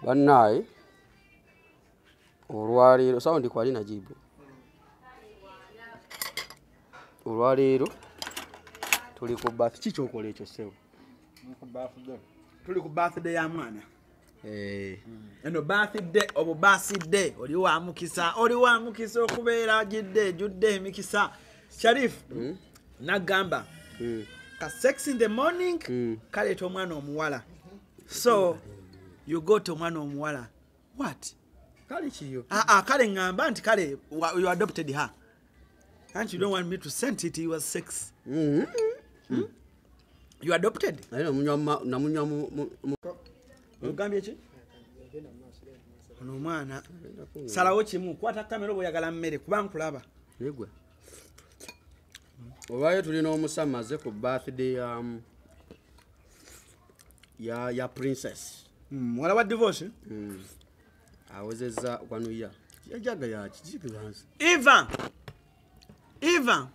Bannaye olwaleero sound kwali Najibu. Olwaleero tuli ku birth ki kyokola ekyo ssebo? Tuli ku birthday ya mwana. Eno birthday obu birthday oli wa mukisa, oli wa mukisa okubeera jidde ejjudde emikisa. Sharif nagamba ka sex in the morning kaleeta omwana omuwala. So you got omwana omuwala. What? Kale kiyo. Kale ngamba nti kale you adopted her. And you don't want me to send it, he was 6. You adopted? Namunywa mu ogambye ki? Ono omwana salawo kimu kwata kamera oba oyagala mmere kuba nkulaba. Yegwe. Olwayo tulina omusamaze ku birthday ya princess. Muwala wa divorce? Awezezza kwanuya. Yajaga ya kijiki wansi. Eva. Eva.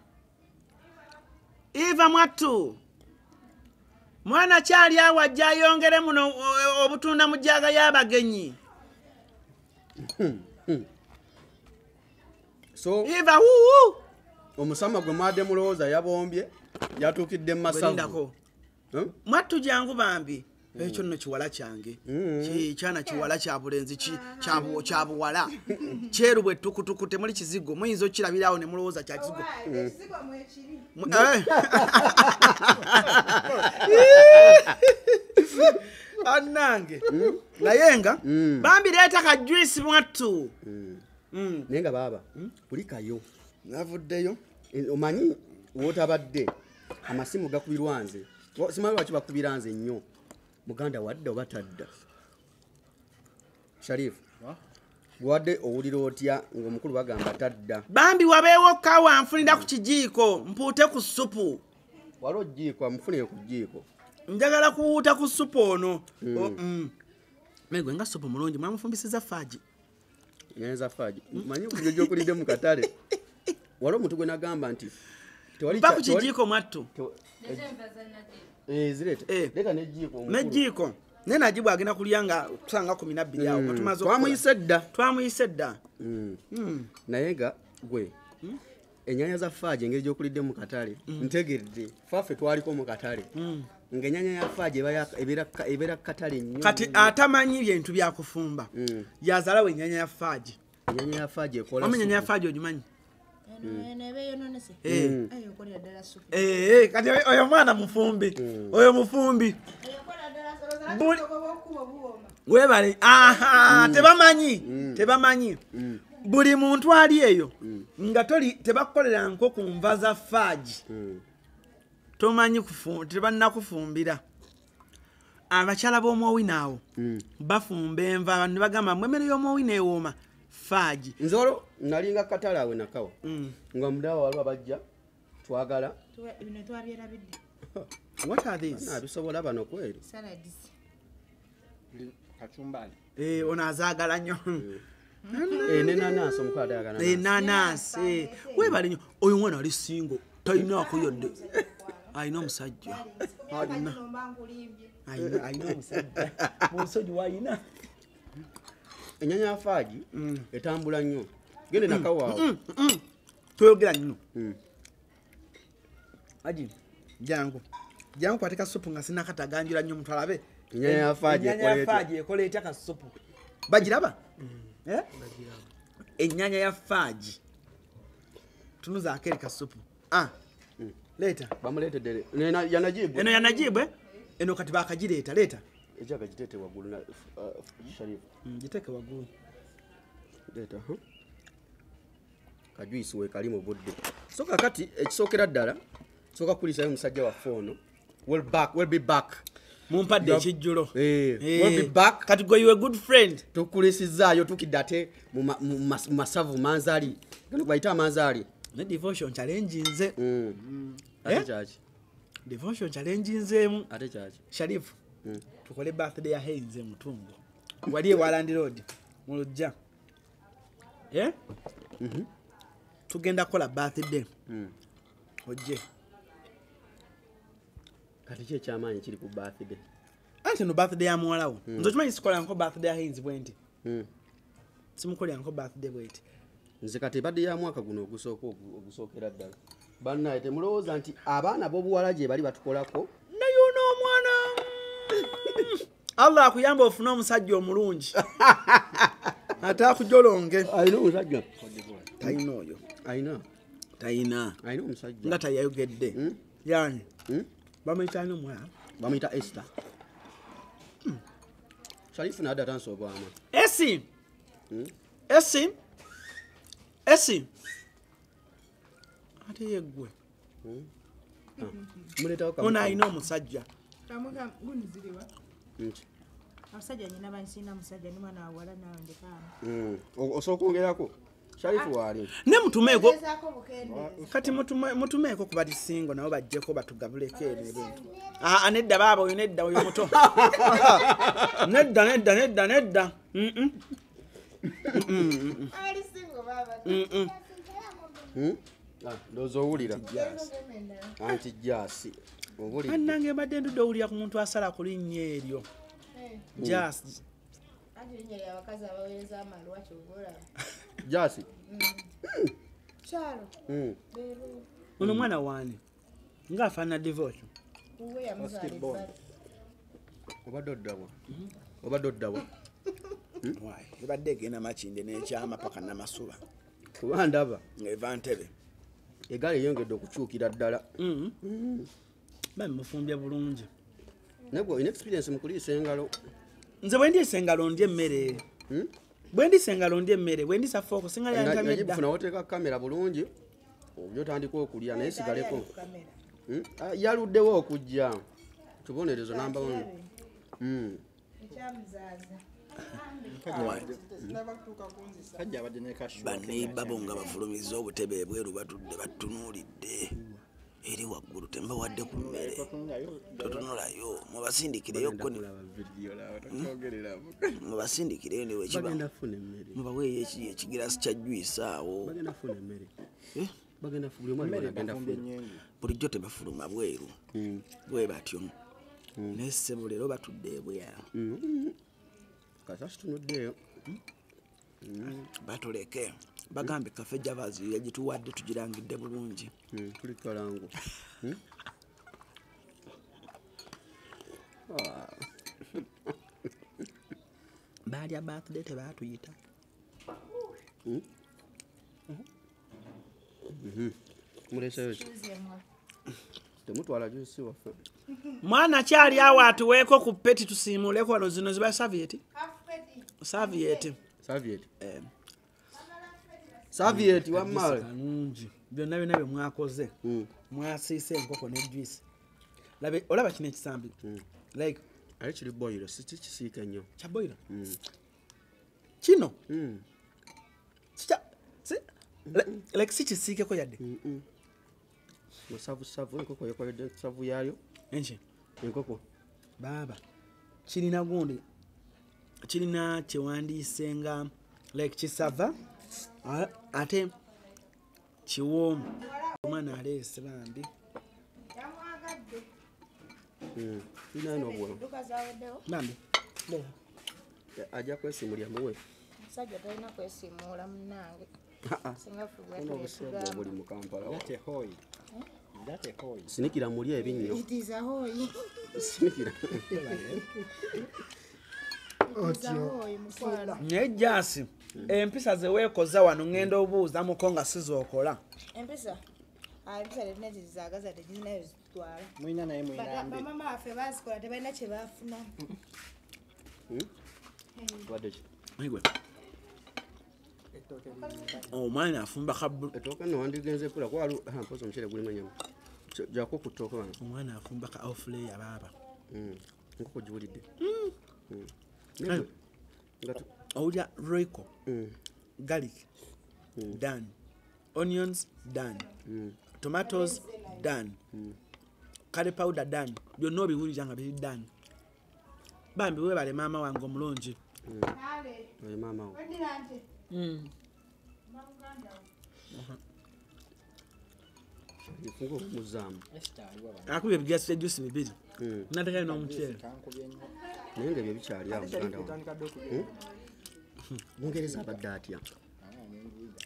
Eva mwattu. Mwana kyali awo ajja ayongere muno obutunda mu jjaga y'abagenyi. So Eva wuu. Omusama gwe mwadde mulowooza yabombye yatuukidde mu masavu. Mwattu jangu bambi. Ekyo nno kiwala kyange. Kyana kiwala kya bulenzi kya buwala. Kyeru bwe tukutuku temuli kizigo. Muyinza okirabirawo ne mulowooza kya kizigo. Ekizigo mwekiri. Annange. Naye nga bambi leeta ka juice mwattu. Naye nga baaba kulikayo. Navuddeyo. Omanyi w'otabadde amasimu gakubirwa nze. Simanyi lwaki bakubira nze nnyo. Muganda wadde oba tadda. Sharif, wadde owulira otya ng'omukulu bagamba tadda? Bambi wabeewo kawa nfunira ku kijiiko mpuute ku ssupu. Waliwo jjiiko, amufunire ku jjiiko. Njagala kuwuuta ku ssupu ono. Megwe nga ssupu mulungi mwamufumbisiza faaji. Nyenza faaji. Manyi okujja gy'okulidde mu katale. Waliwo omuntu gwe nagamba nti mpa ku kijiiko mwattu. Zireta. Leta n'ejjiiko omukulu. N'ejjiiko. Naye Najibu agenda kulya nga tusanga 12 awo. Tumaze twamuyise dda. Twamuyise dda. Naye nga gwe ennyanya za faaji engeri gy'okulidde mu katale ntegedde. Faffe twaliko mu katale. Ng'ennyanya ya faaji ebeera katale nnyo. Kati atamanyi bintu bya kufumba. Yazaalawo ennyanya ya faaji. Ennyanya ya faaji ekola. Omanyi ennyanya ya faaji ogimanyi? Kati oyo mwana mufumbi. Oyo mufumbi. Webale. Aha, tebamanyi. Tebamanyi. Buli muntu ali eyo nga toli tebakukolera nko ku nva za faaji. Tomanyi tebannakufumbira. Abakyala b'omwowina awo bafumba enva abantu ne bagamba mwe emmere y'omwowina ewooma. Faaji. Nze olwo nalinga katale awe nakawa. Nga mudawa waliwo abajja twagala. Bino twabyerabidde. What are these? Tusobola bano kweri. Salads. Kachumbali. Ono azaagala nnyo. N'enanansi omukwala ayagala nanasi. Enanansi. Weebale nnyo. Oyo mwana ali single. Talinaako yadde. Alina omusajja. Alina omusajja. Mu nsonyi w'alina. Ennyanya ya faaji etambula nnyo. Gende nakawaawo. Toyogera nnyo. Aji, jangu. Jangu kwate kasupu nga sinnakataganjula nnyo omuntu alabe. Ennyanya ya faaji ekola etya kasupu. Bagiraba? Ennyanya ya faaji. Tunuzaako eri kasupu. Leeta. Bamuleetedde. Ya Najibu. Eno ya Najibu eh? Eno kati baakagireeta, leeta. Ejaga giteeke waggulu na Sharif. Giteeke waggulu. Leeta. Kajuisi we kali mu budde. So kakati ekisookera ddala sooka kulisayo omusajja waffe ono. We'll be back. Mumpadde ekijjulo. We'll be back. Kati gwe you a good friend. Tukulisizaayo tukidde ate mu masavu manzaali. Gano bayita amanzaali. Ne devotion challenge nze. Ate kyaki? Devotion challenge nzeemu. Ate kyaki? Sharif. Tukole birthday ya Heinz Mutungo. Wali e Waland Road mu lujja. Tugenda kukola birthday. Ojje. Kati ki ekyamaanyi kiri ku birthday? Anti no birthday ya muwala wo. Nze okimanyi sikolanko birthday ya Heinz bwe nti. Simukoleranko birthday bweti. Nze kati ebadde ya mwaka guno ogusooka ogusookera ddala. Bannaye temulowooza nti abaana b'obuwala gye bali batukolako. Naye ono omwana Allah akuyamba ofune omusajja omulungi. Ate akujolonge. Alina omusajja. Talina oyo. Alina. Talina. Alina omusajja. Nga tayayogedde. Yani. Bamuyita ani omwana? Bamuyita Esther. Sharifu n'adda atansi obwama. Esi. Esi. Esi. Ate ye ggwe. Ono alina omusajja. Abasajja nnyina bansina musajja ndi mwana wawala naawe ndekaano. Osooka kwongerako. Sharifu waali. Ne mutumeeko. Kati mutumeeko ku bali single nabo bajjeko batugabuleko ebintu. Ah, nedda baaba oyo nedda oyo muto. Nedda nedda nedda nedda. Ali single baaba. Ndowooza owulira. Anti Jasi. Owulira. Bannange mbadde ndudde owulira ku muntu asala ku linnya eryo. Jasi. Anti linnya lya bakazi abaweereza amalwa ky'oba olaba. Jasi. Kyalo. Ono mwana waani? Ng'afaanana divorce. Wuwe yamuzaala ebbali. Obadde oddawa? Obadde oddawa? Why? Ebadde egenda Makindye n'ekyama paka Namasuba. Kuba ndaba. Ng'eva Ntebe. Eggaali eyongedde okukyukira ddala. Bambi mufumbye bulungi. Naye gwe olina experience mu kuliisa engalo. Nze bwe ndiisa engalo ndya emmere. Bwe ndiisa engalo ndya emmere, bwe ndiisa fooko singa yantamye dda. Nagifuna oteeka kamera bulungi, obyo otandika okulya naye sigaleko. Yaluddewo okujja. Kibonerezo namba 1. Ekyamuzaaza. Banneiba bo nga bafulumizza obutebe ebweru batudde batunuulidde. Eri waggulu tembawadde ku mmere. Totunulayo, mubasindikireyo ko mubasindikireyo ne bwe kiba. Mubaweeyo ekigiraasi kya juice awo. Bagenda kufuna emmere. Bagenda buli omu agenda kufuna. Bulijjo tebafuluma bweru. Bwe batyo. Naye ssebo leero batudde ebweru. Kasasi tunuddeeyo. Batuleke. Bagambe Cafe Javas yagituwadde tugirangidde bulungi. Tuli kalango. Baalya birthday tebaatuyita. Muleseyo ki? Temutwala juice waffe. Mwana kyali awo atuweeko ku peti tusiimuleko wano zino ziba serviette. Serviette. Serviette. Serviette wamma. Kalungi. Byonna byonna bye mwakoze. Mwasiise enkoko ne juice. Labe olaba kino ekisambi. Like ali kiri boilo si kisiika nnyo. Kya boilo? Kino? Kikya like si kisiikeko yadde. Musavusavu enkoko yekoledde ensavu yaayo. Enki? Enkoko. Baaba kirina gundi kirina kyewandiise nga like kisava ate kiwoomu. Omwana aleese bambi. Yamwagadde. Tulina n'obwoyo. Bambi. Ajja kwesimulya muwe. Omusajja talina kwesimuula munnange. Singa ffe bwe Obuseegu obuli mu Kampala. That's a Sinikira muli ebinnyo. It is a hoyi. Sinikira. It is a hoyi mukwano. Naye Jasi, empisa ze weekoza wano ŋŋenda obuuza muko nga sizookola. Empisa? Empisa tetulina kye zizaagaza tegirinayo zitutwala. Mulina naye mulina mbi. Bamaama baffe baazikola tebalina kye baafuna. Tubadde ki? Igwe. Omwana afumba kabbu. Ettooke nno wandigenze kula kuba waliwo mpozi omuceere gulimu ennyama. Gyako ku ttooke wano. Omwana afumba ka off-layer baaba. Enkoko giwulidde. Owulira Royco, garlic, done. Onions, done. Tomatoes, done. Curry powder, done. Byonna obiwulira nga biri done. Bambi weebale maama wange omulungi. Oyo maama wo. Sharifu ng'omuzaamu. Akubye ebigasi bya juice bibiri. Natekayo n'omuceere. Naye nga ebyo bikyali awo muganda wange. Bungereza abadde atya?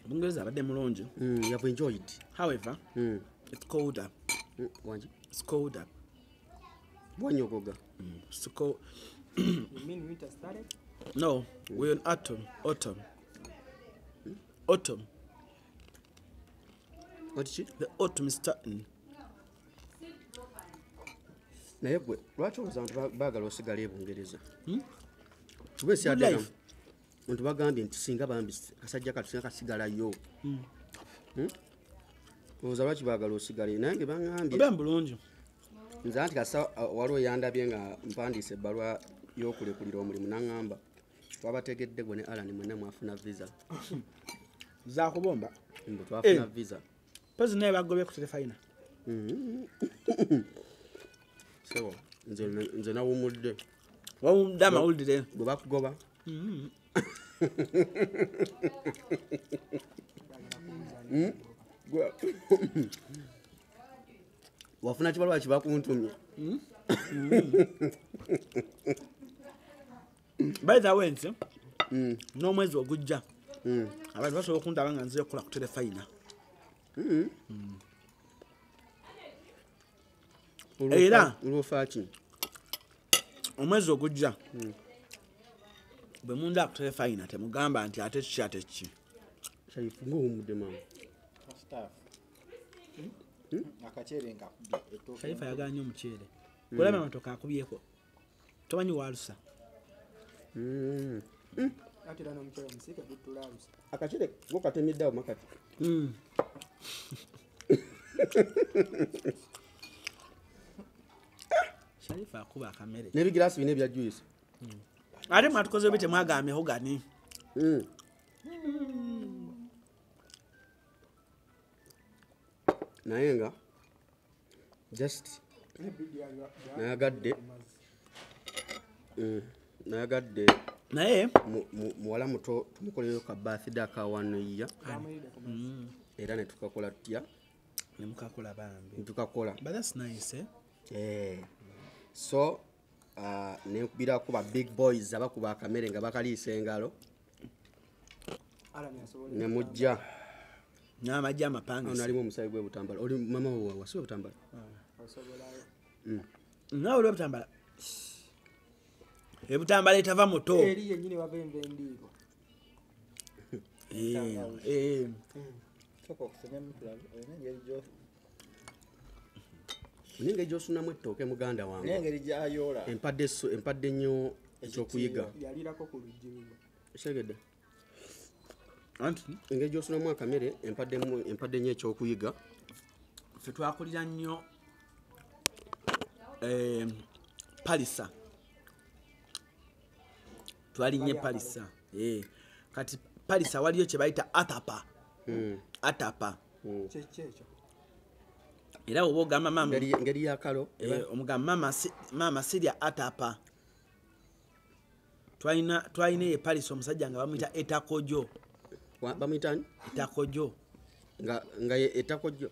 Bungereza abadde mulungi. You have enjoyed. However, it's colder. Wangi? It's colder. Wanyogoga. It's cold. You mean winter started? No, we're in autumn. Autumn. Autumn. What ki? The autumn is starting. Naye gwe lwaki olowooza abantu baagala osigala e Bungereza? Kuba ensi Good ate life. Nti bagambye nti singa bambi kasajja katu singa kasigalayo. Olowooza lwaki baagala osigale? Naye nge baŋŋambye. Obeera bulungi. Nze anti kasa waliwo yandabye nga mpandiise ebbaluwa y'okulekulira omulimu n'aŋŋamba twabategedde gwe ne Alan mwenna mwafuna visa. Zaakubomba. Mbu twafuna visa. Pozi naye bagobye ku terefayina. Sebo, nze nawummudde. Wawummudde amawulire. Bwe bakugoba. Wafuna kibaluwa kibakuntumye. By the way, nze n'omwezi ogujja abantu basobola okundaba nga nzize okukola ku terefayina. Era olwofa ki? Omwezi ogujja bwe munda ku terefayina temugamba nti ate kiki ate kiki. Sharifu ng'owummudde maama. Akaceere nkakubye ettooke. Sharifu ayagala nnyo omuceere. Bw'olaba amatooke akubyeko tomanyi waalusa. Ate era n'omuceere omusiike guttula alusa. Akaceere go katemedde awo makati. Sharifu akuba akamere. N'ebigiraasi bina ebya juice. Ate mwatukoze bi temwagambye gani. Naye nga just nayagadde naye muwala muto tumukoleyo ka birthday aka 1 year. Era ne tukakola tutya? Ne mukakola bambi. Ne tukakola. But that's nice, eh? So nenkubirako ba big boys abakuba akamere nga bakaliisa engalo. Ne mujja. N'amajja amapangisa. Ono alimu omusaayi gw'e Butambala. Oli mama wo wa si Butambala? Naawe oli wa Butambala? E Butambala etava muto. Eri yennyini wava enva endiirwa. Sooka okusomemu tulabe olina engeri Olina engeri gy'osunamu ettooke muganda wange. Olina engeri gy'ayoola. Empadde nnyo ekyokuyiga. Yaliirako ku luggi. Okitegedde? Anti engeri gy'osunamu akamere empadde nnyo ekyokuyiga. Ffe twakulira nnyo Palisa. Twalinnye Palisa. Kati Palisa waliyo kye bayita atapa. Atapa. Kye ekyo? Era bw'oba ogamba maama Engeri y'akalo. Omugamba maama sirya atapa. Twalina e Palisa omusajja nga bamuyita Etakojo. Bamuyita ani? Etakojo. Nga ye Etakojo?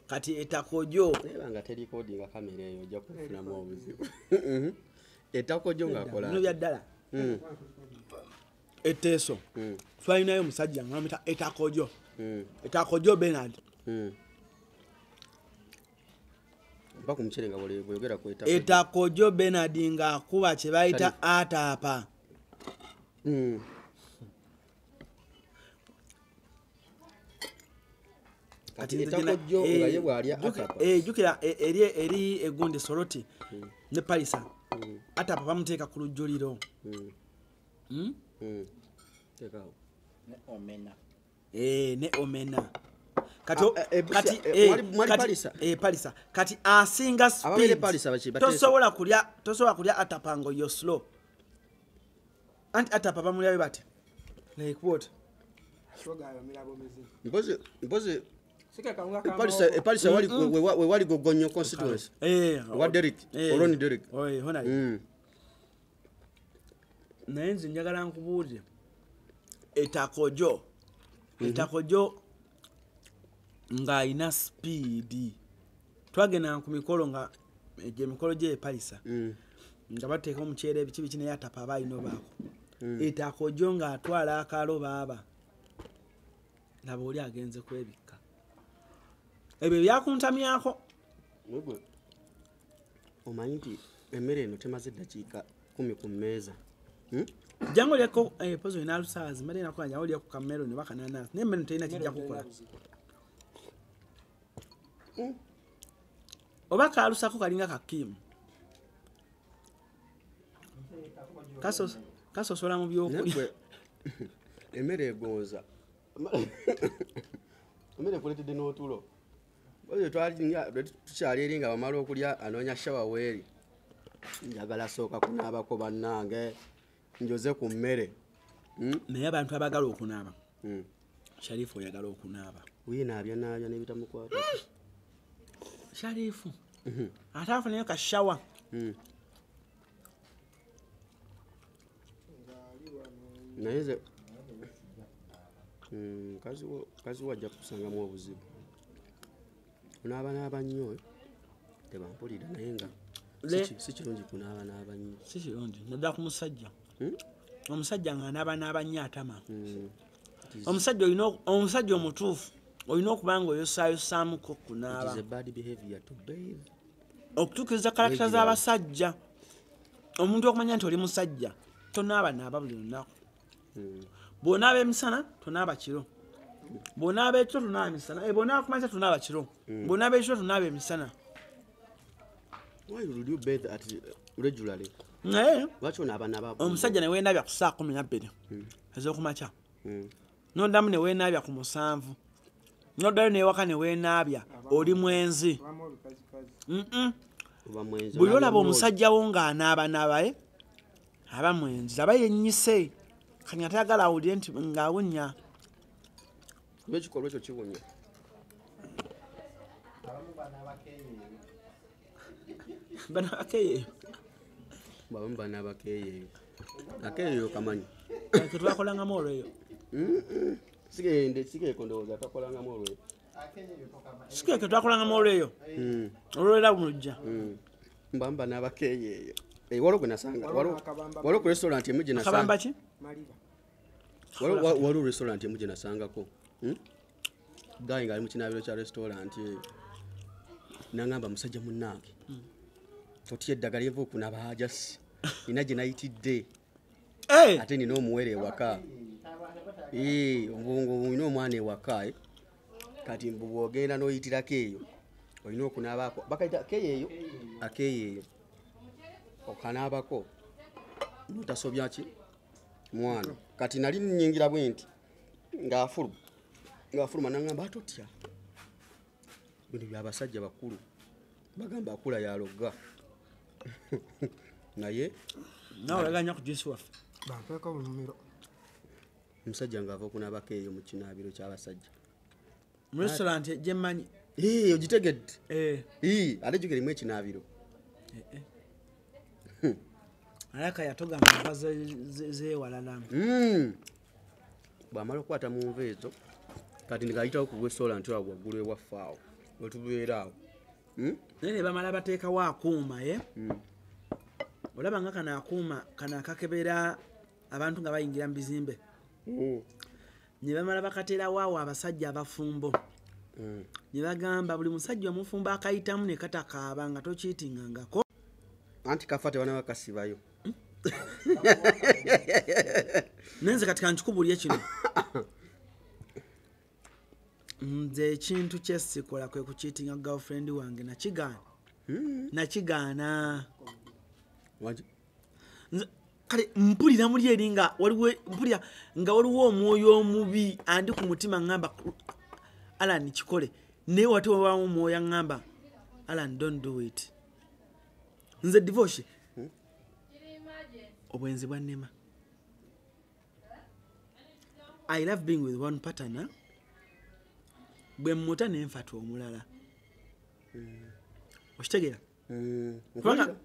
Kati Etakojo. Naye nga terikodinga kamera eyo ojja kufunamu obuzibu. Etakojo ng'akola. Bino bya ddala. Eteeso. Twalinayo omusajja nga bamuyita Etakojo. Etakojo Bernard. Mpa ku muceere nga bw'oyogera ku Etakojo. Etakojo Bernard ng'akuba kye bayita atapa. Kati Etakojo nga ye bw'alya atapa. Jjukira eri egundi Soroti ne Palisa. Atapa bamuteeka ku lujjuliro. Teekaawo. Ne omena. Ne omena. Kati Palisa. Palisa. Kati asinga speed. Tosobola kulya atapa ngo yo slow. Anti atapa bamulya bwe bati. Like what? Mpozi Palisa wali Gogonyo constituency. Wa Derrick. Oloni Derrick. Honali. Naye nze njagala nkubuulire. Etakojo. Etakojo Ng'alina sipiidi. Twagenda ku mikolo nga emikolo gy'epalisa. Nga bateeka omuceere ebiki biki naye atapa aba alina obaako. Etakojo ng'atwala akalo baaba. Laba oli agenze kwebikka. Ebyo byakuntamyako. Gwe omanyi nti emmere eno temaze ddakiika 10 ku mmeeza. Jangu olyeko pozo olina alusaazi, mbadde nakuba jangu olyeko kammeroni oba kananasi, naye emmere terina kijja kukola. Oba kaalusako kalinga kakiimu. Kasosola mu byokulya. Emmere egonza. Emmere ekuleetedde n'otulo. Bwe tukyali eri nga bamala okulya anoonya shawa weeri. Njagala sooka kunaabako bannange njoze ku mmere. Naye abantu abaagala okunaaba. Sharifu oyagala okunaaba. Weenaabya naabya n'ebitamukwata. Sharifu. Ate afunayo ka shawa. Naye nze mukazi wo ajja kukusangamu obuzibu. Onaabanaaba nnyo tebampulira naye nga si kirungi kunaabanaaba nnyo. Si kirungi naddala ku musajja. Omusajja ng'anaabanaaba nnyo atama. Omusajja olina omusajja omutuufu olina okuba nga oyosaayosaamuko kunaaba. It is a bad behavior to bathe. Okutuukiriza kalakita z'abasajja. Omuntu okumanya nti oli musajja tonaabanaaba buli lunaku. Bw'onaaba emisana tonaaba kiro. Bw'onaaba ekiro tonaaba misana. Bw'onaaba ku makya tonaaba kiro. Bw'onaaba ekiro tonaaba emisana. Why would you bathe at regularly? Naye lwaki onaabanaaba? Omusajja ne weenaabya ku ssaawa 12 ez'okumakya. N'oddamu ne weenaabya ku 7. N'oddayo n'ewaka ne weenaabya oli mwenzi. Buli olaba omusajja wo ng'anaabanaaba aba mwenzi, aba yennyise. Kati atayagala awulire nti ng'awunya. Kuba ekikolwa ekyo kiwunya. Banaaba keeyeeyo. Abamu banaaba keeyeeyo. Akeeyeeyo kamanyi. Ke twakolangamu olweyo. Sigeeko ndowooza kakolangamu olweyo. Sikeeko twakolangamu olweyo. Olwera lujja. Mbamu banaaba keeyeeyo. Waliwo gwe nasanga. Waliwo ku restaurant emu gye nasanga. Akabamba ki? Waliwo restaurant emu gye nasangako. Guy ng'ali mu kinaabiro kya restaurant eyo. N'angamba musajja munnange. Totya eddagala lyenva okunaaba hajasi. Nina gye nayitidde. Ate nina omuwere ewaka. Olina omwana ewaka. Kati mbu bw'ogenda n'oyitirako eyo olina okunaabako. Bakayita keeyeeyo? Akeeyeeyo. Okanaabako n'otasobya ki? Mwana. Kati nali nnyingira bwe nti ng'afuluma n'angamba atotya. Bino by'abasajja bakulu. Bagamba akula yalogga. Naye naawe oyagala nnyo ku juice waffe. Bampeeko bulumiro. Omusajja ng'ava okunaabako eyo mu kinaabiro ky'abasajja. Mu restaurant gye mmanyi. Ogitegedde. Ate jjukira erimu ekinaabiro. Alaka yatogamba enva z'ewalala. Bw'amala okukwata mu nva ezo kati ng'ayitawo ku restaurant awo waggulu ewaffe awo we tubeera awo. Naye ne bamala bateekawo akuuma Olaba nga kano akuuma kano akakebera abantu nga bayingira mu bizimbe. Ne bamala bakateerawo awo abasajja abafumbo. Ne bagamba buli musajja omufumbo akayitamu ne katakaaba nga tokiitingangako. Anti kafa tebanaba kasibayo. Naye nze kati kankikubuulire kino. Nze ekintu kye sikola kwe kukiitinga girlfriend wange nakigaana. Nakigaana. Kale mpulira muli eri nga waliwo mpulira nga waliwo omwoyo omubi andi ku mutima ngamba Alan kikole naye wate wabaawo omwoyo aŋŋamba Alan don't do it. Nze divorce obwenzi bwannema. I love being with one partner. Bwe mmuta ne nfata omulala. Okitegeera? Kubanga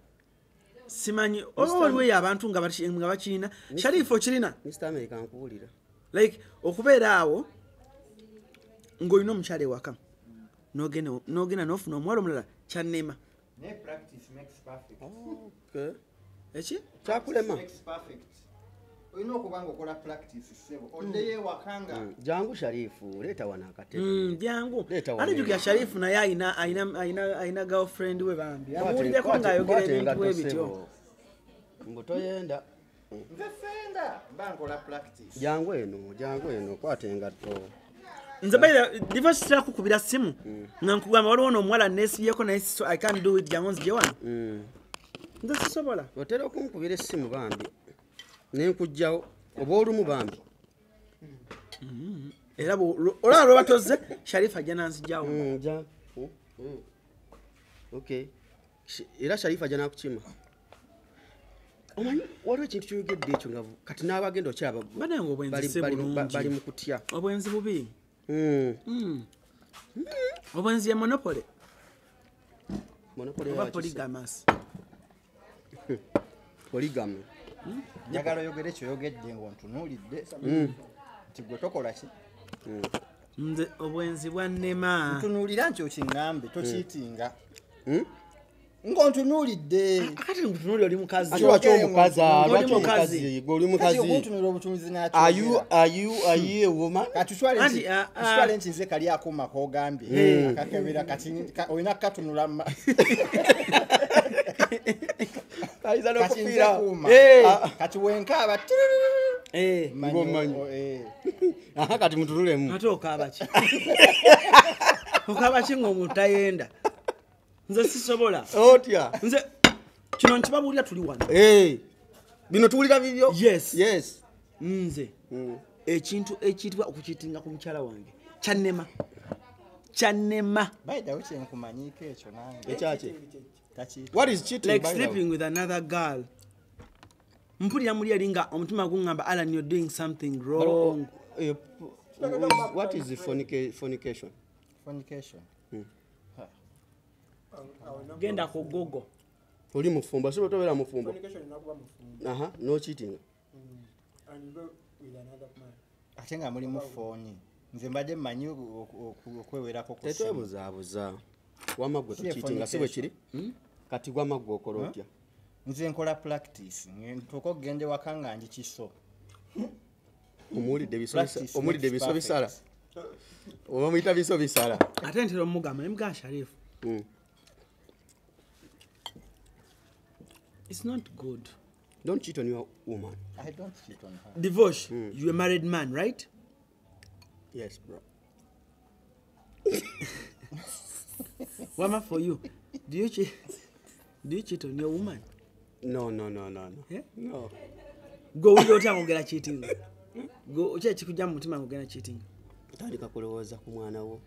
simanyi waliwo abantu nga bakirina. Sharifu okirina? Mr. America nkuwulira. Like okubeera awo ng'olina omukyala ewaka. N'ogenda n'ofuna omuwala omulala kyannema. Naye practice makes perfect. Okay. Eki? Kyakulema. Makes perfect. Olina okuba nga okola practice ssebo. Oddeyo ewaka nga Jangu Sharifu, leeta wano akatebe. Jangu. Leeta wano. Ate jjukira Sharifu naye ayina girlfriend we bambi. Amuwuliddeko ng'ayogera ebintu bwe bityo. Mbu toyenda. Nze senda mba nkola practice. Jangu eno, kwata engatto. Nze by the divorce sitera kukubira simu nga nkugamba waliwo n'omuwala neesibyeko naye so I can't do it, jangu nzije wano. Nze sisobola. Otera okunkubira essimu bambi ne nkugjawo oba olumu bambi. Era olaba lw'oba tozze Sharifu ajja n'anzigyawo. Okay. Era Sharifu ajja n'akukima. Omanyi waliwo ekintu ky'oyogedde ekyo nga kati n'abagenda okyaba Bannange obwenzi si bulungi. bali mu kutya. Obwenzi bubi. Obwenzi ye monopoly. Monopoly oba ya polygamous. Polygamy. Njagala oyogere kyoyogedde ng'ontunuulidde. Nti gwe tokola ki? Nze obwenzi bwannema. Ntunuulira nti okiŋŋambe tokiitinga. Ng'ontunuulidde. Akati nkutunuulira oli mukazi. Ate lwaki omukazi? Oli Lwaki mukazi. omukazi? Gwe oli mukazi. Kati okuntunuulira obutunuulizi Are you a woman? Kati tutwale Anti, nti nze kali akuuma k'ogambye. Akakebera kati olina kukatunula mu Kayinza Kati nze n'okufiira. kuuma. Kati wenkaaba Ng'omanyi. Aha, kati mutunulemu. Ate okaaba ki? Okaaba ki ng'omuntu tayenda? Nze sisobola. Otya? Nze kino nkibabuulira tuli wano. Bino tuwulira bibyo? Yes. Yes. Nze ekintu ekiyitibwa okukiitinga ku mukyala wange kyannema. Kyannema. By the way, kye nkumanyiiko ekyo nange. Ekyaki? Takiita. What is cheating, Like by the way? sleeping with another girl. Mpulira muli eri nga omutima guŋŋamba Alan, you're doing something wrong. What is the fornication? Fornication. Genda ku Google. Oli mufumbo, si tobeera mufumbo. Fornication inakuba mufumbo. Aha, no cheating. And you go with another man. Ate nga mulimu fooni. Nze mbadde mmanyi okwewerako ku ssimu. Tetwebuzaabuza. Wamma gwe Si ye tocheatinga, si bwe kiri? Kati wamma gwe okola otya? Nze nkola practice. Ntuuka okugenda ewaka nga ndi kiso. Omuwulidde biso bisala. Oba muyita biso bisala. Ate ntera omugamba ne mugamba Sharifu. It's not good. Don't cheat on your woman. I don't cheat on her. Divorce, you're a married man, right? Yes, bro. Wama for you. Do you cheat on your woman? No. Yeah? No. Go owulira otya ng'ogenda cheating? Go ki ekikujja mu mutima ng'ogenda cheating? Tandika kulowooza ku mwana wo.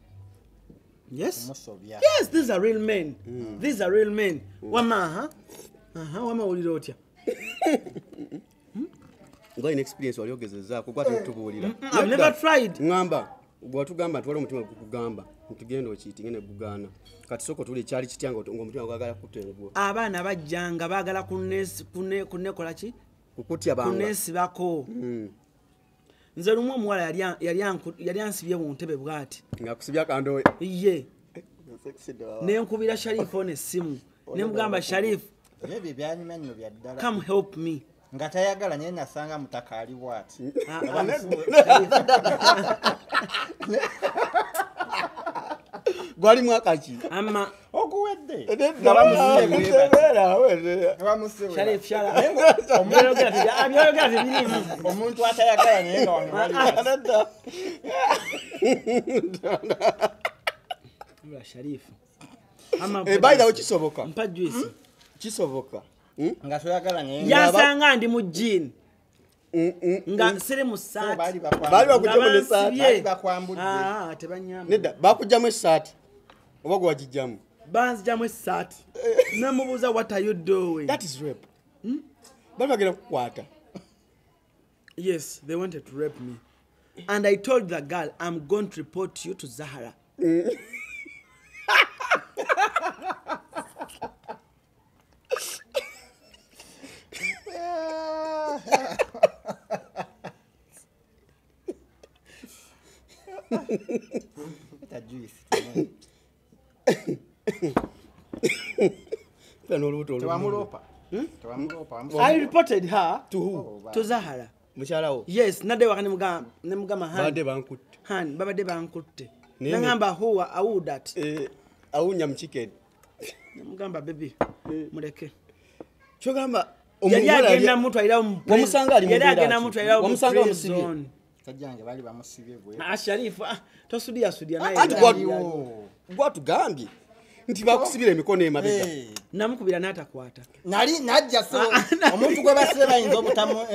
Yes. Kumusobya. Yes, these are real men. These are real men. Wama, wama owulira otya? Ng'olina experience wali ogezezzaako, gw'ate otubuulira. I've never tried. Ŋŋamba, bw'atugamba nti waliwo omutima gukugamba nti genda okiitinge ne gugaana. Kati sooka otuule kyali kitya ng'omutima gwagala kukutenguwa? Abaana bajjanga baagala kunnekola ki? Kukutya banga. Kunneesibako. Nze lumu omuwala yali ansibye mu ntebe bw'ati. Ng'akusibye akandoowe. Ye. Ne nkubira Sharifu ono essimu. Ne mugamba Sharifu, Naye ebyo byanyuma nno bya ddala. Come help me. Nga tayagala naye nasanga mutaka ali bw'ati. Gwali mwaka ki? Amma Oguwedde. Nga bamusibe. Sharifu, shala. Byayogera tebiriimu. Omuntu atayagala naye nga wano wali bw'ati. Sharifu. By the way, kisoboka. Mpa juice. Kisoboka. Nga toyagala naye yansanga ndi mu jean. Nga siri mu ssaati. Baali bakugyamu n'essaati. Baali bakwambudde. Tebanyamba. Nedda, bakugyamu essaati. Oba gwe wagigyamu? Banzigyamu essaati. Namubuuza what are you doing? That is rape. Bali bagenda kukwata. Yes, they wanted to rape me. And I told the girl, I'm going to report you to Zahara. Eta juice. n'olubuto olulungi. Tewamulopa. Tewamulopa. I reported her To who? to Zahara. Mukyala wo? Yes, nadde waka nemugamba han. Babadde bankutte. Han, babadde bankutte. Nene. Nangamba who are that? Awunya mu chicken. Namugamba baby, muleke. Kyogamba Yali agenda mutwalira mu Wamusanga ali mu Yali mbeera agenda ki? mutwalira mu Wamusanga prison. bamusibye? Sajjange bali bamusibye bwe. Ah, Sharifu, tosudiya sudiya naye. Anti Yaliwo. gwatugambye nti bakusibira emikono emabega. Namukubira n'atakwata. Nali najja so omuntu gwe basibye bayinza obutamu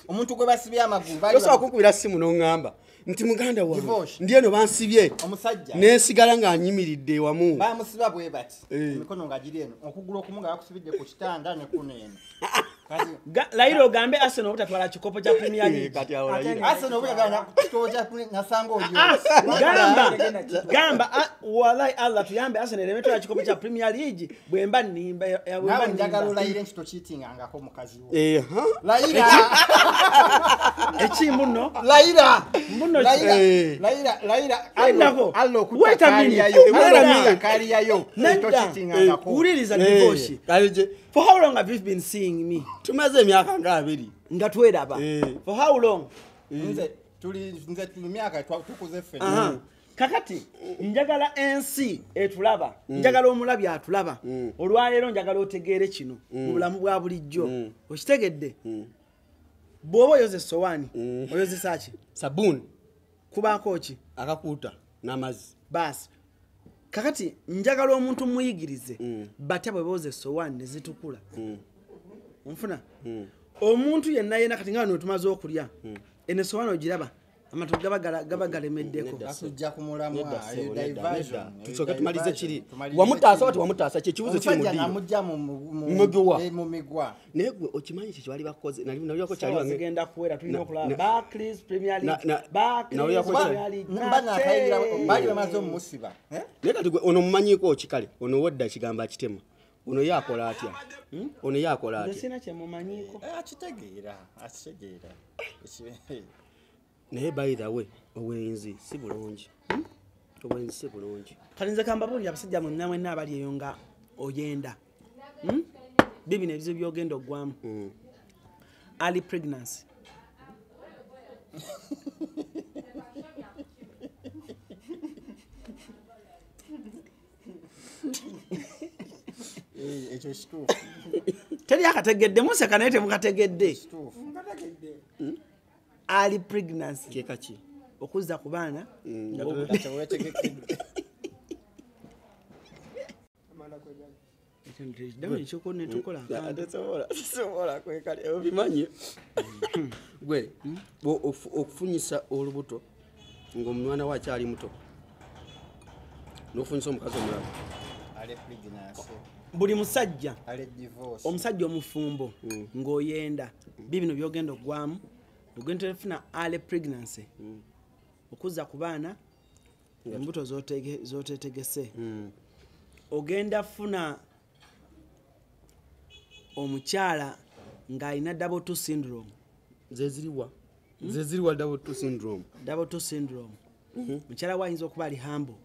omuntu gwe basibye amagulu bali Tosobola kunkubira simu n'oŋŋamba nti muganda wange Divorce. ndi eno bansibye omusajja nensigala nga nyimiridde ewamu. bamusiba bwe bati emikono nga giri eno okugulu okumu nga bakusibidde ku kitanda ne kuno eno. Kati Layira ogambe Arsenal obutatwala kikopo kya Premier League. Kati awo Layira. Arsenal obuyagala kitoja nasanga oyo. Gamba wallahi Allah tuyambe Arsenal ereme twala kikopo kya Premier League bwe mba nnimba bwe mba Nawe njagala nnimba. olayire nti tokiitingangako mukazi wo. Layira. Ekimbu nno Layira. Mbuno Layira. Layira, Layira. Lindako. Allo Wait a minute. Wait a minute. Kaliyayo. Nedda. Tokiitingangako. Wuliriza divorce. For how long have you been seeing me? Tumaze emyaka nga 2. Nga tweraba. For how long? Nze tuli nze tuli myaka tukuze ffe. Kakati njagala ensi etulaba, njagala omulabi atulaba. Olwaleero njagala otegeere kino mu bulamu bwa bulijjo. Okitegedde? Bw'oba oyoza essowaani, oyozesa ki? Sabuni. Kubaako ki? Akakuuta n'amazzi. Baasi. Kakati njagala omuntu muyigirize batya bwe booza essowaani ne zitukula. Onfuna? Omuntu yenna yenna kati nga wano tumaze okulya, eno essowaani ogiraba amatu gaba galemeddeko. Tujja kumulamwa diversion. Tusooke tumalize kiri. Wamutaasa wati wamutaasa ki ekibuuzo kiri mu Omusajja ddiiro. namujja mu Mugwa. mu migwa. Naye gwe okimanyi kye kyebali bakoze naliwako kyali Sawa wange. zigenda kuwera tulina okulaba Barclays Premier League. Barclays nawulirako Premier League. Mba nakayingira bali bamaze omusiba. Naye kati gwe ono mumanyiiko ki kale? Ono wedda ekigambo akitema. Ono ye akola atya? Ono ye akola Nze atya? sirina kye mumanyiiko. Akitegeera, akitegeera. Naye by the way, obwenzi si bulungi. Obwenzi si bulungi. Kati nze kambabuulire abasajja mwenna mwenna abali eyo nga oyenda. Bibino ebizibu by'ogenda oggwamu. Early pregnancy. Ekyo kituufu. Teri akategedde, museka naye temukategedde. Kituufu. Early pregnancy. Kyeka ki? Okuzza ku baana. Nga teweetegekedde. Tesobola kwekale obimanyi. Gwe okufunyisa olubuto ng'omwana we akyali muto n'ofunyisa omukazi omulala. Early pregnancy. Buli musajja Early divorce. omusajja omufumbo ng'oyenda bibino by'ogenda oggwamu ogenda ofuna early pregnancy. Okuzza ku baana embuto z'oteetegese. Ogenda funa omukyala ng'alina double two syndrome. Ze ziriwa? Ze ziriwa double two syndrome? Double two syndrome. Mukyala we ayinza okuba ali humble.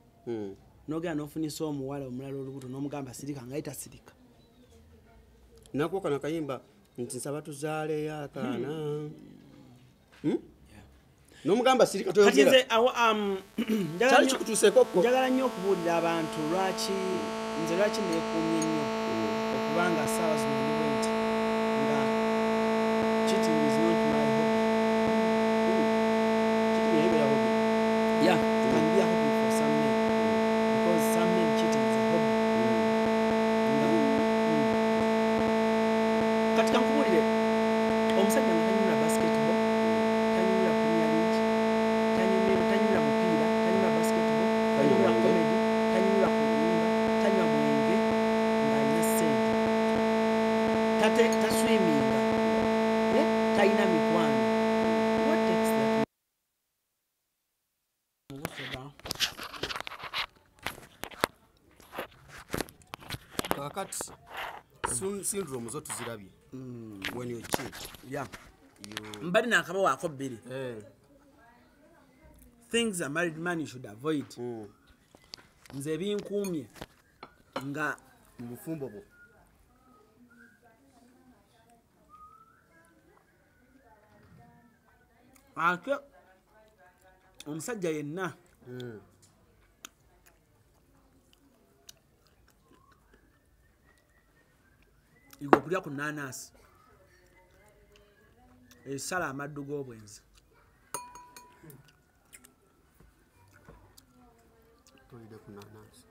N'ogenda n'ofunisa omuwala omulala olubuto n'omugamba sirika nga ye tasirika. Nakuwa kano akayimba nti nsaba tuzaaleyo akaana. N'omugamba sirika Kati toyogera. nze awo, Kyali kikutuuseeko ko? njagala nnyo okubuulira abantu lwaki nze lwaki neekuumye nnyo okubanga ssaawa zino ndi bwe nti nga cheating is not my hobby. Cheating ebeera hobby. Yeah, it can be a hobby for some men. Because some men cheating is a hobby. Nga, Kati kankubuulire, omusajja nga tanyumira basketball, tanyumira Premier League, tanyumira mupiira, tanyumira basketball, tanyumira mwenge. comedy, tanyumira kuyimba, tanywa mwenge, ng'alina ssente. Taswiminga, talina mikwano. What takes that? Kaakati syndrome zo tuzirabye. When you cheat. Yeah. Mbadde naakabawaako bbiri. Things a married man you should avoid. Nze ebinkuumye nga mu bufumbo bwo. Ate omusajja yenna yiga okulya ku nnanasi esala amaddu g'obwenzi. Tolidde ku nnanasi.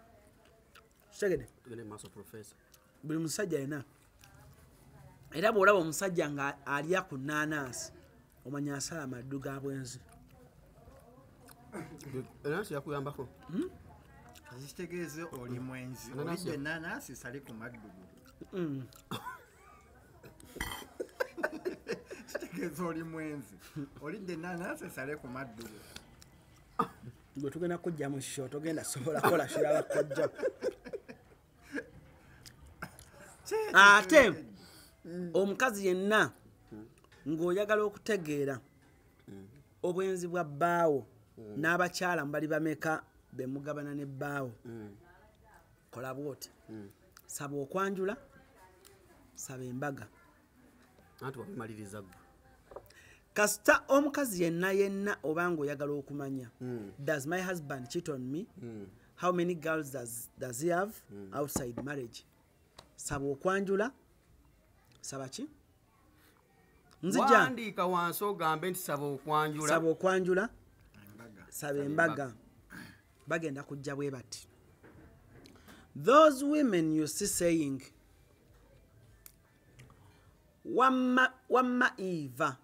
Kitegedde? Tugende mu maaso, Professor. Buli musajja yenna, era bw'olaba omusajja nga alya ku nnanasi, omanya asala amaddu ga bwenzi. Enanasi yakuyambako? Kitegeeze oli mwenzi. Enanasi Olidde enanasi sale ku maddu go. Kitegeeza oli mwenzi. Olidde enanasi sale ku maddu go. Gwe tugenda kujja mu show, togenda sobola kola show y'abakojja. Ate omukazi yenna ng'oyagala okutegeera obwenzi bwa bbaawo n'abakyala mubali bameka be mugabana ne bbaawo, kola bw'oti: saba okwanjula, saba embaga. Anti wabimaliriza ggwe. Kasita omukazi yenna yenna oba ng'oyagala okumanya, does my husband cheat on me, how many girls does he have outside marriage, saba okwanjula, saba ki? Nzija. Wandiika wansi ogambe nti saba okwanjula. Saba okwanjula, Embaga. saba embaga. Bagenda kujja bwe bati. Those women you see saying, wamma wamma Eva,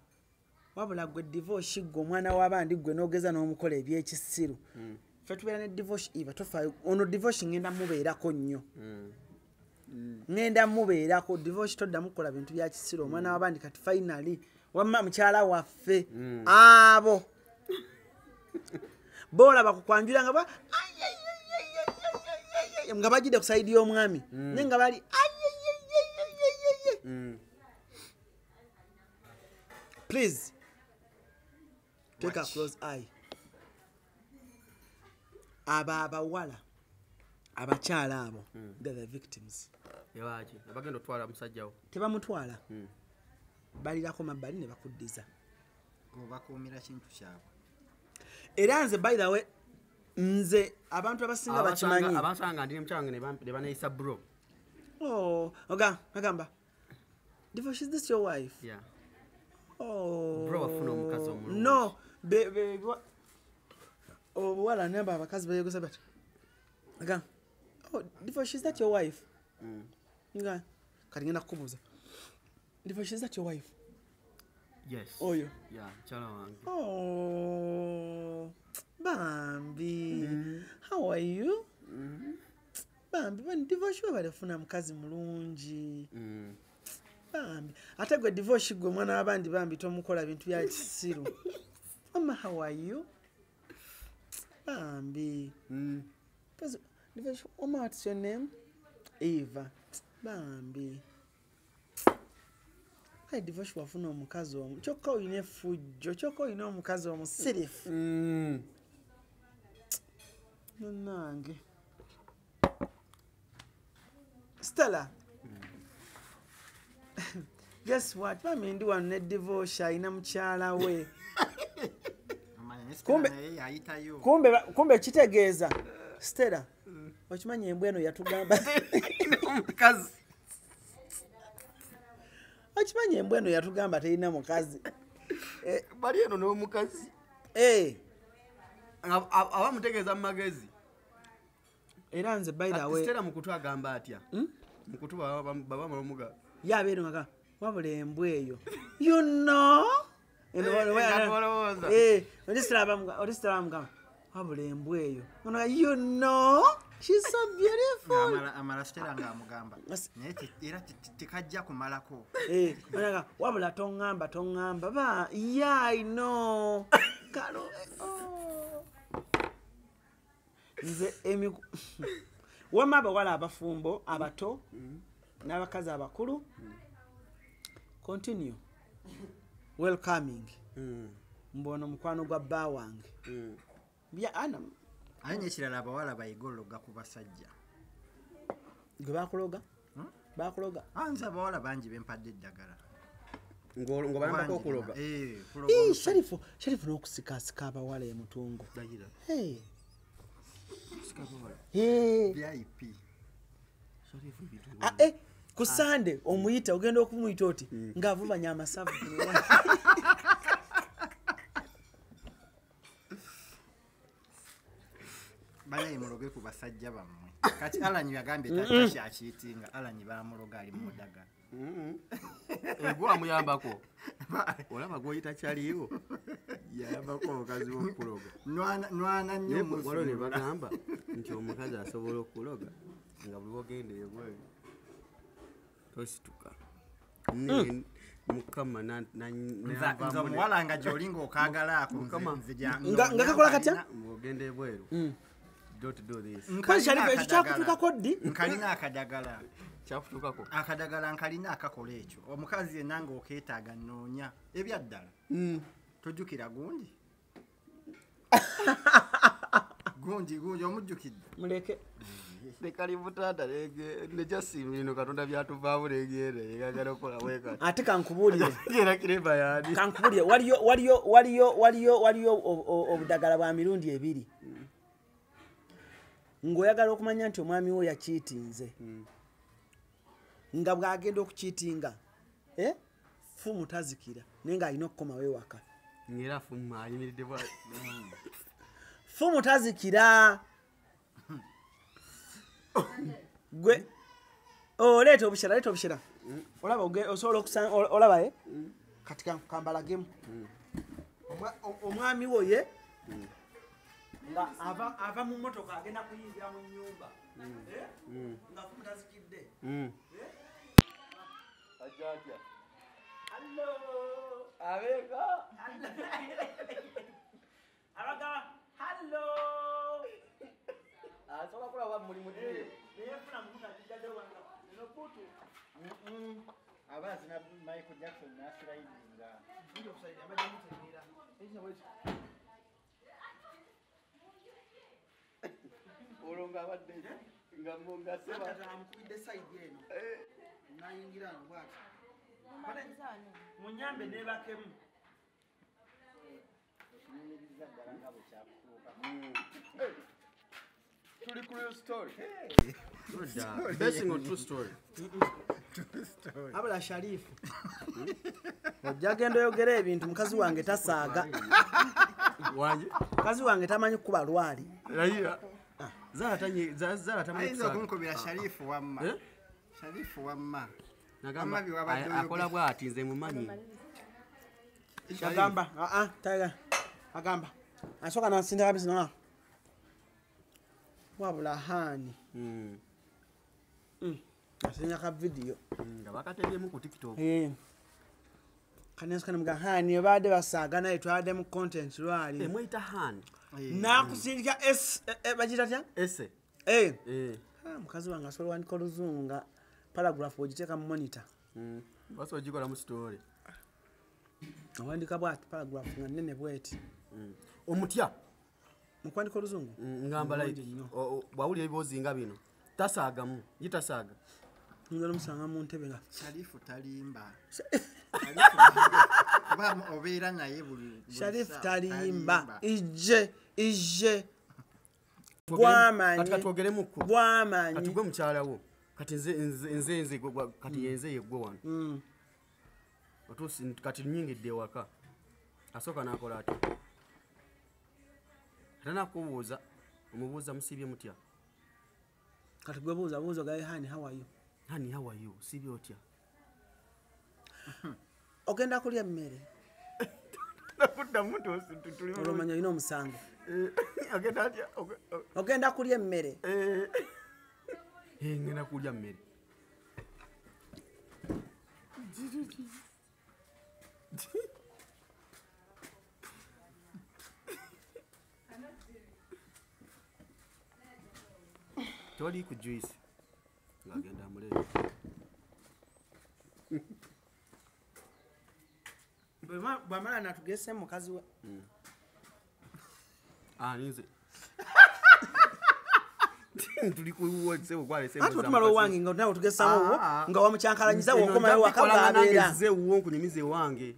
wabula gwe divorce, gwe omwana w'abandi gwe n'ogeza n'omukola ebyekisiru. Ffe tubeera ne divorce Eva, tofaayo. Ono divorce ngenda mubeerako nnyo, ngenda mubeerako. Divorce, toddamu kukola bintu bya kisiru, omwana w'abandi. Kati finally wamma mukyala waffe, abo boolaba kukwanjula nga nga bagidde ku side y'omwami, naye nga bali ayayayayayayay. Please take a Watch. close eye. Abo abawala, abakyala abo, they're the victims. Lwaki abagenda otwala musajjawo? Tebamutwala, balirako mabbali ne bakuddiza. Obakuumira kintu kyabwe. Era nze, by the way, nze abantu abasinga bakimanyi. Abansanga ndi ne mukyala wange ne baneyisa bro. Oh, oga agamba, "Divorce, is this your wife?" Yeah. Oh. Bro, wafuna omukazi omulungi. No, obuwala namba abakazi beyogoza bati. Aga, "Oh, Divorce, is that your wife?" Nga kati ngenda kukubuuza. Divorce, is that your wife? Yes. Oyo. Yeah, mukyala wange. Oh, bambi. How are you? Bambi, bani Divorce, webale funa mukazi mulungi. Bambi. Ate gwe Divorce, gwe mwana w'abandi, bambi tomukola bintu bya kisiru. Mama, how are you? Bambi. Divorce, Mama, what's your name? Eva. Bambi. Kale Divorce, wafuna omukazi omu. Kyokka olina effujjo, kyokka olina omukazi omusirifu. Munnange. Stella. Guess what? Mami, ndi wano ne Divorce alina mukyala we. Omanya ne naye yayitayo. Kumbe kitegeeza. Stella, okimanyi embwa eno yatugamba. Omukazi. Okimanyi embwa eno yatugamba terina mukazi. Bali eno n'omukazi. Eh, Aba mutegeeza mu magezi. Era nze, by the Ati way, Stella mu kutu agamba atya? Mu kutu baba bamulamuga. Yabeera nga wabula embwa eyo. You know? Eno Eh, nga tolowooza. Eh, oli Stella bamugamba wabula embwa eyo. Ono, you know, she's so beautiful. Amala Stella ng'amugamba naye era tekajja kumalako. Eh, onaga, wabula toŋŋamba, toŋŋamba ba, yeah, I know. Kalo, oh. Nze wamma abawala abafumbo abato n'abakazi abakulu, continue welcoming mbono mukwano gwa bba wange. Bya ana. Ate n'ekirala, abawala bayiga ologa ku basajja. Gwe bakuloga, bakuloga. Ah, nze abawala bangi bempadde eddagala. Ng'obayambako okuloga. Eh, Sharifu, Sharifu n'okusikasika abawala e Mutungo. Dayira. Hey. Sikabawala. Hey. VIP. Sharifu bitu. Ah, ku Sande omuyita ogenda okumuyita oti ng'avubanya amasavu. Banaye muloge ku basajja bammwe. Kati Alan yagambye tata akiyitinga Alan bamuloga ali mu ddagala. Egwo amuyambako. Olaba gw'oyita kyaliwo. Yayambako omukazi w'okuloga. Nwana nnyo Naye waliwo ne omuzibu. bagamba nti omukazi asobola okuloga nga buli wogenda ebweru tosituka. Mukama Nze omuwala nga gy'oli ng'okaagala ako Mukama. nze gya- Nga kakola katya? Ng'ogenda ebweru. Don't do this. Kale Sharifu ekyo kyakutuukako ddi? Nkalina akadagala. Kyakutuukako. Akadagala nkalina akakola ekyo. Omukazi yenna ng'okeetaaga nnoonya. Ebyaddala. Tojjukira gundi? Gundi gundi omujjukidde. Muleke. Lekali butanda nejasimu lino Katonda byatuvaamu negenda yegagala okukola bwekati. Ate kankubuulire. Era kiremba yaani. Kankubuulire waliyo waliyo waliyo waliyo waliyo obudagala bwa mirundi ebiri. Ng'oyagala okumanya nti omwami wo yakiitinze. Nga bw'agenda okukiitinga, fumu tazikira naye ng'alina okukomawo ewaka. Ng'era fumu ayimiridde bw'ati. Fumu tazikira. Gwe leeta obushera, leeta obushera. Olaba osobola okusanga olaba Kati kambalagemu. Omwami wo ye nga ava mu mmotoka agenda kuyingira mu nnyumba. Nga fumu tazikidde. Ajja atya? Hello. Abeeka. Abagamba hello. Asobola kulaba mulimu gye. Naye funa mukuta ajjaddewo wano. Eno buutu. Aba azina Michael Jackson n'asirayidinga. Nja okusayidinga, mbadde mutegeera. Ekyo bwekyo. Olwo ng'abadde nga nga seba. Kati amukubidde sayidi eno. N'ayingira wano bw'ati. Munyambe neebakemu. Okinyumiriza ddala nga bwe kyakutuukako. Tuli ku real story. Basing on true story. True story. Abula Sharifu. Ojja genda oyogera ebintu mukazi wange tasaaga. Wanje? Mukazi wange tamanyi kukuba lwali. Layira. Zara tamanyi Ayinza kusaaga. okunkubira Sharifu wamma. Sharifu wamma. Nagamba Wamma byewabadde akola oyogera. bw'ati nze mumanyi. Agamba, agamba. Asooka n'ansindika kabisa nga. Wabula haani. Asenya ka video. Nga bakatebyemu ku TikTok. Kanensi kane mga haani baadde basaaga naye twadde mu content lwali. Mweyita haani. N'akusindika S bagiyita tya? Ese. Mukazi wange asobola okuwandika oluzungu nga paragraph ogiteeka mu monitor. Basobola ogikola mu story. Awandika bw'ati paragraph nga nnene bw'eti. Omutya. Mu kuwandika oluzungu? Ngamba like bw'awulira ebiboozi nga bino tasaagamu, ye tasaaga. Ngenda omusanga mu ntebe nga Sharifu talimba. Kuba obeera naye buli Sharifu ssaawa, talimba. Ijje, ijje. Gwamanyi. Kati katwogeremukko. Gwamanyi. Kati gwe mukyala wo. Kati nze nze kati yenze yeggwe wano. Otuusi kati nnyingidde ewaka. Asooka n'akola atya? Ate n'akubuuza, omubuuza musiibye mutya? Kati gwe buuza buuza ogaye honey, how are you? Honey, how are you? Siibye otya? Ogenda kulya mmere? Nakuddamu nti tuli Olwo omanya olina omusango. Agenda atya? Ogenda kulya emmere? Ngenda kulya mmere. Toli ku juice. Ng'agenda amuleeta. Bw'amala n'atugese mukazi we. Ninze. Tuli ku sebo gwale sebo. Ati otumala owange nga nawe tugesawo nga wamukyankalanyiza wokomayo wakababeera. Nze wuwo nkunyumize wange.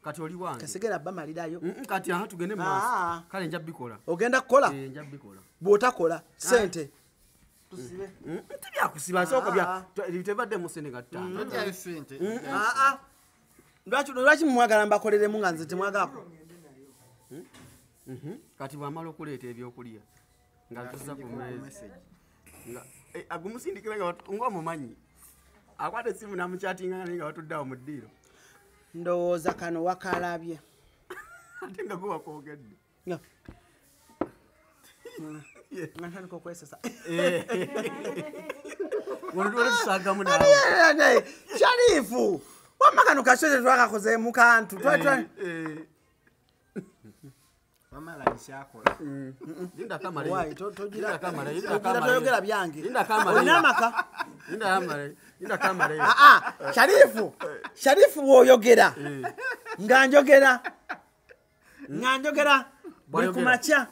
Kati oli wange. Kasigera bamalirayo. Kati aha tugende mu maaso. Kale nja bikola. Ogenda kukola? Nja bikola. Bw'otakola sente. Tusibe. Tebyakusiba soko bya tebadde mu sente nga ttaano. Tojjayo sente. Lwaki mumwagala mbakoleremu nga nze temwagako? Kati bw'amala okuleeta ebyokulya nga tuza ku mmeeza. Agumusindikira nga ng'omumanyi. Akwata essimu n'amukyatinga naye nga batudde awo mu ddiiro. Ndowooza kano wakalabye. Ate nga gwe wakoogedde. Nga ntandika okwesesa. Wano tuwale tusaagamu naawe. Sharifu! Wamma kano kashote twakakozeemu kantu. Toyogera byange. Olina amaka. Sharifu! Sharifu bw'oyogera. Nga njogera. Nga njogera. Buli ku makya.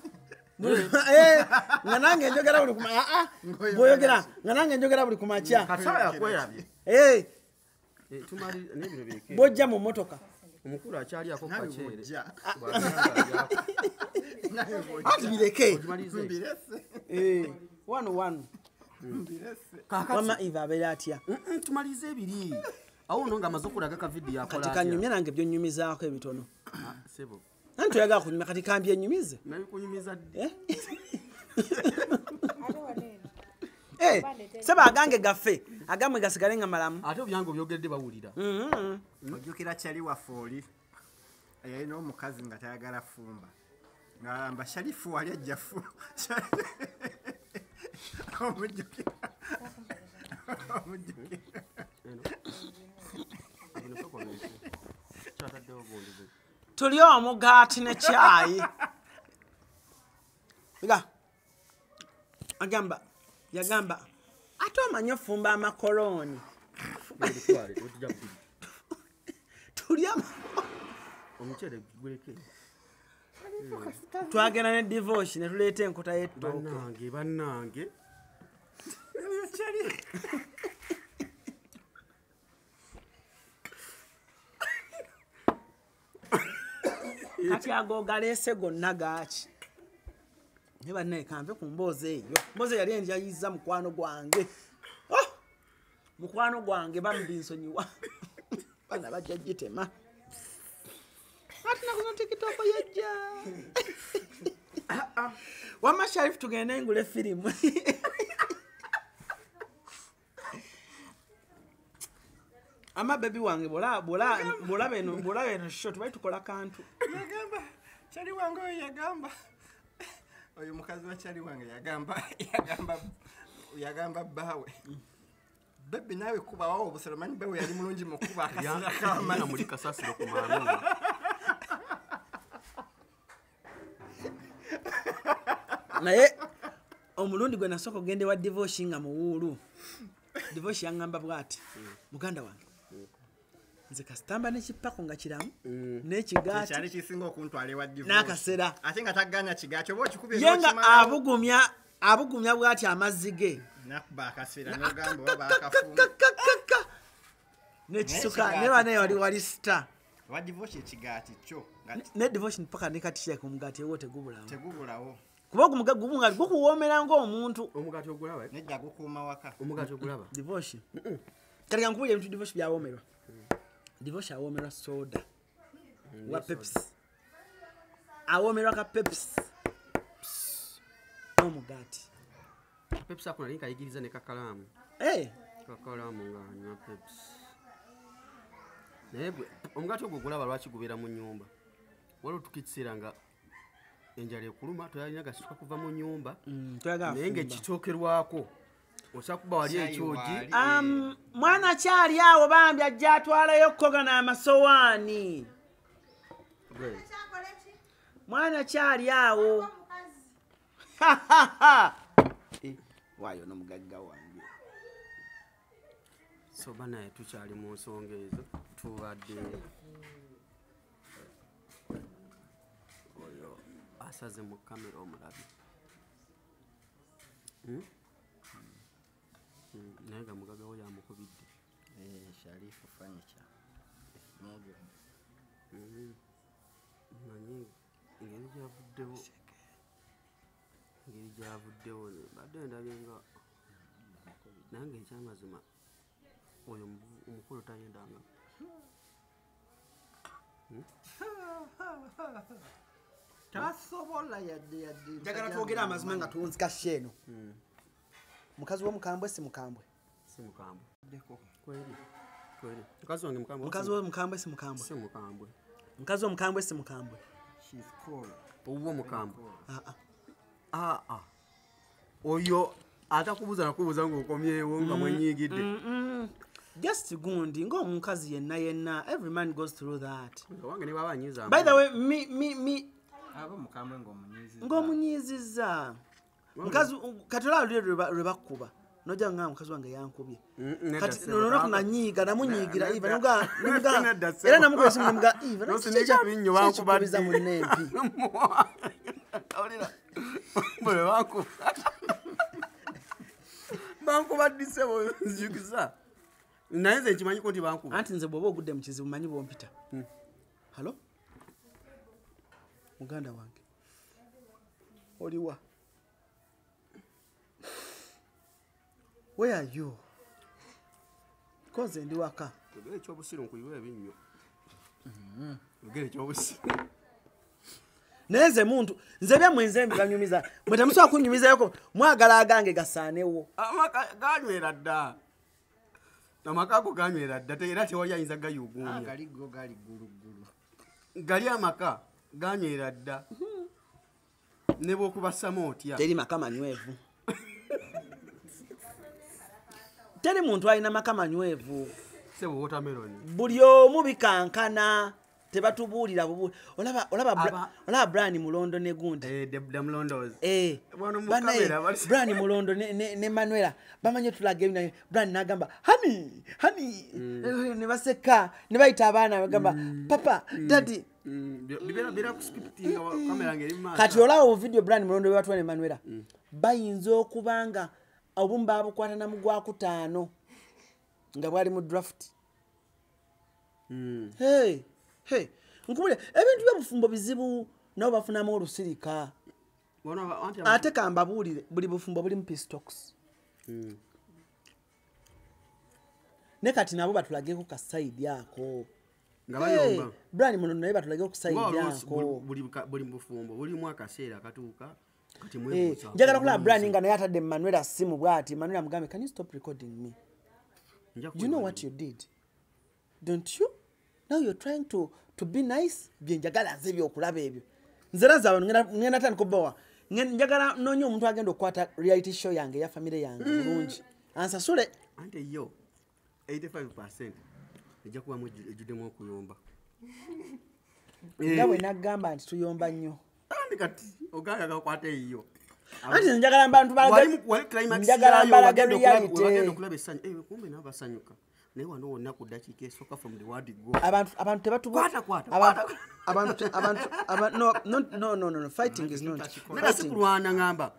Nga nange njogera buli ku makya. Bw'oyogera. Nga nange njogera buli ku makya. Bw'ojja mu mmotoka. Omukulu akyali ako kakyere. Ati bireke. Wano wano. Wamma Eva abeera atya? Tumalize ebiri. Awo nno ng'amaze okulaga ka vidiyo akola atya. Kati kanyumye nange byonnyumizaako ebitono. Sebo. Anti oyagala kunyumya kati kambyenyumize. Nabikunyumiza ddi? Sebo agange gaffe agamwe gasigale nga malamu. Ate obyange obyogedde bawulira. Ojjukira kyali waffe oli yalina omukazi nga tayagala fumba. Ng'agamba Sharifu wali ajja fumba. Omujjukira. Omujjukira. Tuli omugaati ne kyayi. Nga agamba yagamba ate omanyi ofumba amakoloni. Tuli omuceere guleke. Twagenda ne divorce ne tuleeta enkota y'ettooke. Bannange bannange. Kati ago galeese gonna gaaki? Ne bannaye kanve ku mboozi eyo. Mboozi yali enjayiza mukwano gwange. Mukwano gwange bamubinsonyiwa. Bana bajja gitema. Ate nakuno TikTok yajja. Wamma Sharifu tugende ngule firimu. Ama baby wange bola eno shot bali tukola kantu. Yagamba Chali wange oyo yagamba. Oyo mukazi wa Chali wange yagamba bbaawe. Baby nawe kuba wawo obusolo manyi bbaawe yali mulungi mu kuba akasira k'amaanyi. Muli kasasiro ku maanyi. Naye omulundi gwe nasooka ogende wa divorce nga muwuulu. Divorce yangamba bw'ati, muganda wange nze kasitamba n'ekipako nga kiramu n'ekigaati. Kyali kisinga okuntwala ewa divorce. N'akasera. Ate nga taganya kigaati oba okikubye ye nga abugumya bw'ati amazzi ge. Nakuba akasera n'ogamba oba baakafumba. N'ekisuka ne banaye wali star. Wa divorce ekigaati kyo. Ne divorce mpaka ne kati kireka omugaati ewo tegubulawo. Tegubulawo. Kuba omugaati gukuwoomera ng'omuntu. Omugaati ogulaba? Nedda gukuuma waka. Omugaati ogulaba? Divorce. Kati kankubuulire ebintu divorce byawoomerwa. Divorce awoomerwa soda wa Pepsi. Awoomerwa ka Pepsi. N'omugaati. Pepsi ako nali nkayigiriza ne kakalaamu. Kakalaamu nga anywa Pepsi. Naye omugaati ogwo ogulaba lwaki gubeera mu nnyumba? Waliwo otuuka ekiseera nga enjala ekuluma toyalina gasituka kuva mu nnyumba. Naye ng'ekitookerwako osobola kuba wali ekyogi. Mwana kyali awo bambi ajja atwalayo kkoga n'amasowaani. Mwana kyali awo. Waayo n'omugagga wange. So banaye tukyali mu nsonga ezo tubadde oyo asaze mu kamera omulabi. Naye nga mugaga we yamukubidde. Sharifu furniture. Manyi engeri gyavuddewo. Engeri gyavuddewo badde ndabye nga nange ekyamazima oyo omukulu tayendanga. Tasobola yadde. Njagala twogere amazima nga tuwunzika sheeno. Mukazi w'omukambwe si mukambwe? Si mukambwe. Kweli. Kweli. Mukazi wange mukambwe. Mukazi w'omukambwe si mukambwe? Si mukambwe. Mukazi w'omukambwe si mukambwe? She's cool. Owuwo mukambwe. Oyo atakubuuza nakubuuza ng'okomyewo nga mwenyigidde. Just gundi ng'omukazi yenna yenna, every man goes through that. Wange ne baba anyiiza. By the way, me abo mukambwe ng'omunyiizizza. Ng'omunyiizizza. Mukazi kati olaba luli lwe bakkuba. Nojja nga mukazi wange yankubye. Kati olunaku nanyiiga namunyiigira Eva namuga era namukuba essimu namuga Eva nosinika binnyo bankuba munne empi. Awulira bwe bankuba. Bankuba ddi ssebo nzijukiza. Naye nze nkimanyiko nti bankuba. Anti nze bw'oba ogudde mu kizibu manyi bw'ompita. Halo? Muganda wange. Oliwa? Where are you? Koze ndi waka. Ogere ekyobusiru nkuyiwa ebinnyo. Ogere ekyobusiru. Naye nze muntu, nze byammwe nze mbibanyumiza. Mwe temusobola kunnyumizayoko, mwagala agange gasaanewo. Amaka ganywera dda. Amaka ago ganywera dda, era tewali ayinza gayuguumya. Gali go gali gguluggulu. Gali amaka ganywera dda. Ne bw'okubassamu otya. Teri maka manywevu. Teri muntu alina maka manywevu. Ssebo watermelon. Buli omu bikankana. Tebatubuulira bubu. Olaba Brian Mulondo ne gundi. The Mulondos. Wano mu kamera bali. Brian Mulondo ne Manuela. Bamanyi tulaga ebina. Brian n'agamba, "Honey, honey." Ne baseka, ne bayita abaana bagamba, "Papa, daddy." Bibeera ku script nga kamera ng'eri mu maaso. Kati olaba obu video Brian Mulondo bwe batwala ne Manuela. Bayinza okuba nga obumu baabukwata na mu gwakutaano nga bwali mu draft. Hey. Hey, nkubulira ebintu by'obufumbo bizibu nabo bafunamu olusirika. Ate kambabuulire buli bufumbo buli mu peace talks. Ne kati nabo batulageko ka side ako. Nga bayomba. Brian Mulondo naye batulageko ku side ako. Buli bufumbo bulimu akaseera akatuuka kati mwebuuza. Njagala kulaba Brian nga naye atadde Manuela simu bw'ati. Manuela amugambe, "Can you stop recording me? You know what you did? Don't you? Now you're trying to be nice." Bye njagala nze ebyokulaba ebyo. Nze era nze abantu ngenda tandika obbawa. Njagala nnoonya omuntu agenda okukwata reality show yange eya famire yange bulungi. Ansasule. Ante yo 85% ejja kubamu ejjuddemu okuyomba. Nga bwe naggamba nti tuyomba nnyo. Andi kati ogamba gakwata eyiyo. Anti nze njagala abantu njagala mbalage reality. Wagenda okulaba essanyu. Kumbe nabo basanyuka. Naye wano wonna ku ddakiika esooka from the word go. Abantu tebatubu. Kwata. Abantu no fighting is not. Neda si kulwana ngamba.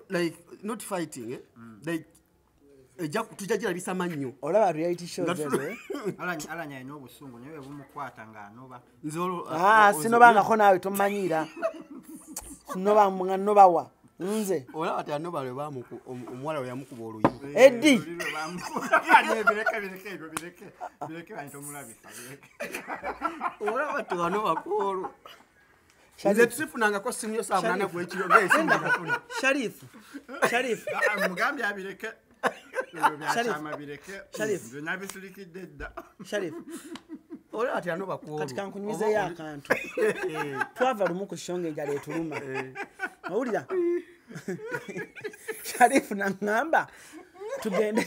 Like not fighting like ejja tujja girabisa mannyo. Olaba reality shows ezo. Alanya alina obusungu naye bwe bumukwata ng'anoba. Nze olwo sinobangako naawe tomanyiira. Sinoba nga nobawa. Nze. Olaba ati anoba lwe omuwala we yamukuba oluyi. Eddi. Bireke bantu omulabisa bireke. Olaba ati anoba ku olwo. Nze tusifunangako simu yo saa 8 gw'ekiro ng'esimu nafuna. Sharifu. Mugambye abireke. Byakyama bireke. Sharifu. Nze nabisulikidde dda. Sharifu. Olaba ati anoba ku olwo. Kati kankunyumizeeyo akantu. Twava lumu ku show ng'enjala etuluma. Owulira? Sharifu n'aŋŋamba tugende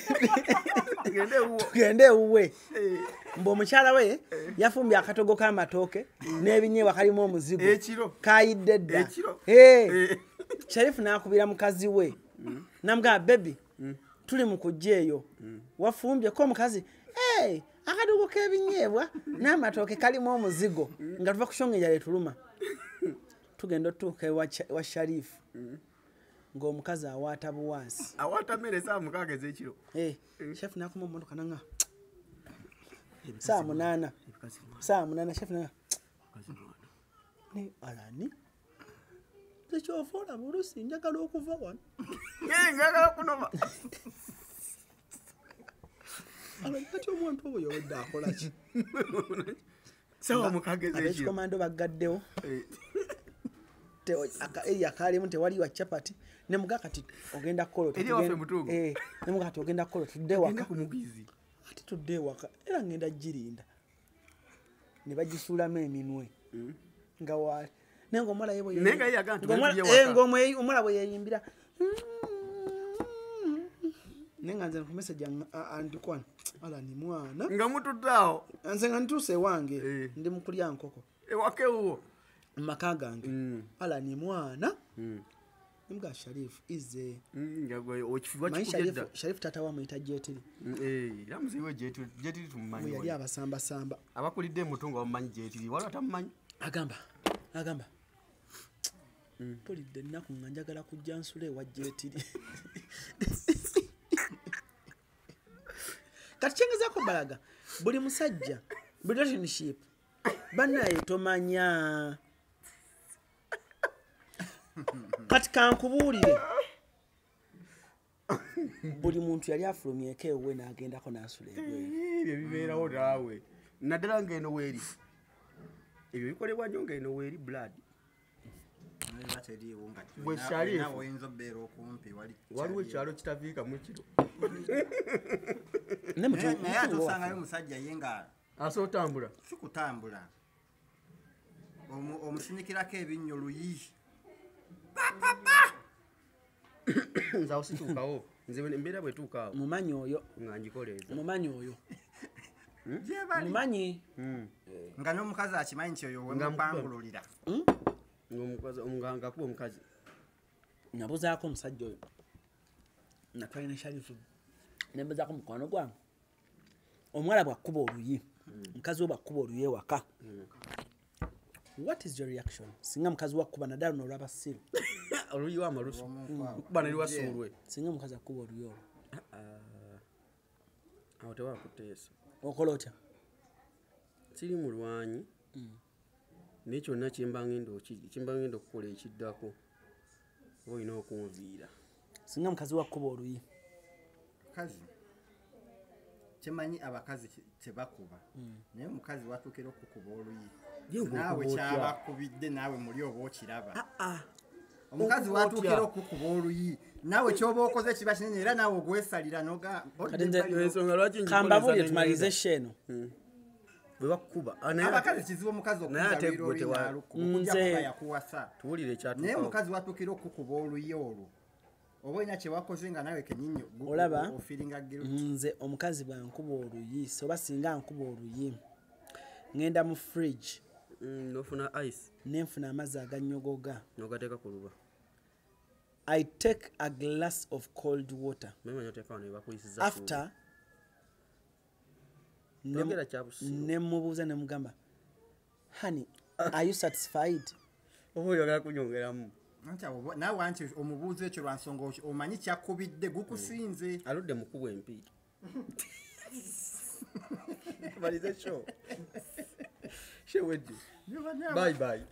ewuwe. Mbu omukyala we yafumbye akatogo k'amatooke n'ebinyeebwa kalimu omuzigo. Kayidde dda. Sharifu n'akubira mukazi we. N'amugamba, "Baby, tuli mu kujja eyo. Wafumbye ko omukazi, akatogo k'ebinyeebwa n'amatooke kalimu omuzigo." Nga tuva ku show ng'enjala etuluma. Tugenda otuuka ewa Sharifu. Ng'omukazi awaata buwaasi. Awaata mmere saa 6 ez'ekiro. Chef n'akuma emmotoka nanga. Saa 8. Saa 8 chef nanga. Ne alani. Kyova olaba oluusi njagala okuva wano. Njagala kunoba. Alani kati omuntu oyo yowedde akola ki? Sawa 6 ez'ekiro. Abekikomando baggaddewo. Eri akalimu tewali wa chapati. Ne muga kati ogenda kukola. Eri waffe Mutungo. Ne muga kati ogenda kukola tudde waka. Ati tudde waka era ngenda girinda. Ne bagisuulamu eminwe. Nga waali. Naye ng'omuwala ye bwe Naye nga ye agamba nti tugende waka. Ng'omuwala bwe yeeyimbira. Naye nga nze ku message andikwana. Alani mwana. Nga mutudde awo. Nze nga ntuuse ewange. Ndi mu kulya nkoko. Ewaka ewuwo. Mu maka gange. Alani mwana. Mga Sharifu ize. Manyi Sharifu tata wa muyita Jetiri. Era muzeeyi we Jetiri tumumanyi. Bwe yali abasambasamba. Abakulidde Mutungo bamumanyi Jetiri. Waliwo atamumanyi. Agamba. Mpulidde ennaku nga njagala kujja nsule ewa Jetiri. Kati kyengezaako balaga buli musajja buli relationship bannaye tomanya. Kati kankubuulire buli muntu yali afulumyeko ewuwe n'agendako n'asula ebweru. Ebyo bibeerawo naawe naddala ng'eno weeri. Ebyo bikolebwa nnyo ng'eno weeri blood. Bwe Sharifu waliwo ekyalo kitaviikamu kiro. Naye ate osangayo omusajja ye nga asobola otambula. Si kutambula. Omusinikirako ebinnyo luyi. Nze awo situukawo. Nze embeera bwetuuka awo. Mumanyi oyo. Nga ngikoleeza. Mumanyi oyo. Mumanyi. Nga n'omukazi akimanyi nti oyo wemupangululira. Nga akuba omukazi. Nabuzaako omusajja oyo. Natwalina Sharifu. Ne mbuzaako mukwano gwange. Omuwala bw'akkuba oluyi. Mukazi we bw'akkuba oluyi ewaka. What is your reaction? Singa mukazi wakkuba naddala luno olw'abasiru. Oluyi w'amalusu. Kuba ne luwasuulwe. Singa mukazi akkuba oluyi olwo. Awo tewakuteesa. Okola otya? Siri mulwanyi. Naye kyonna kyemba ngenda okukola ekiddako oba olina okunviira. Singa mukazi wakkuba oluyi. Mukazi kyemanyi abakazi tebakuba. Naye omukazi watuukira okukuba oluyi. Naawe kyabakubidde naawe muli oba okiraba. Omukazi watuukira okukuba oluyi naawe ky'oba okoze kiba kinene era naawe ogwesalira noga. Kambabuulire tumalirize show eno. Bwe bakukuba. Abakazi kizibu omukazi okukuba oluyi n'alukuba okujja kuba yakuwasa. Tuwulire ekyatuukawo. Naye omukazi watuukira okukuba oluyi olwo oba olina kye wakoze nga naawe kennyini ofiiringa guilty. Nze omukazi bw'ankuba oluyi oba singa ankuba oluyi ngenda mu fridge. Nofuna ice. Nenfuna amazzi agannyogoga. N'ogateeka ku luba. I take a glass of cold water. After ne mubuuza ne mugamba, honey, are you satisfied? Oba oyagala kunyongeramu. Naawe anti omubuuza ekyo lwa nsonga omanyi kyakubidde gukusinze. Aludde mu kkubo empi. Malize show. Bye bye.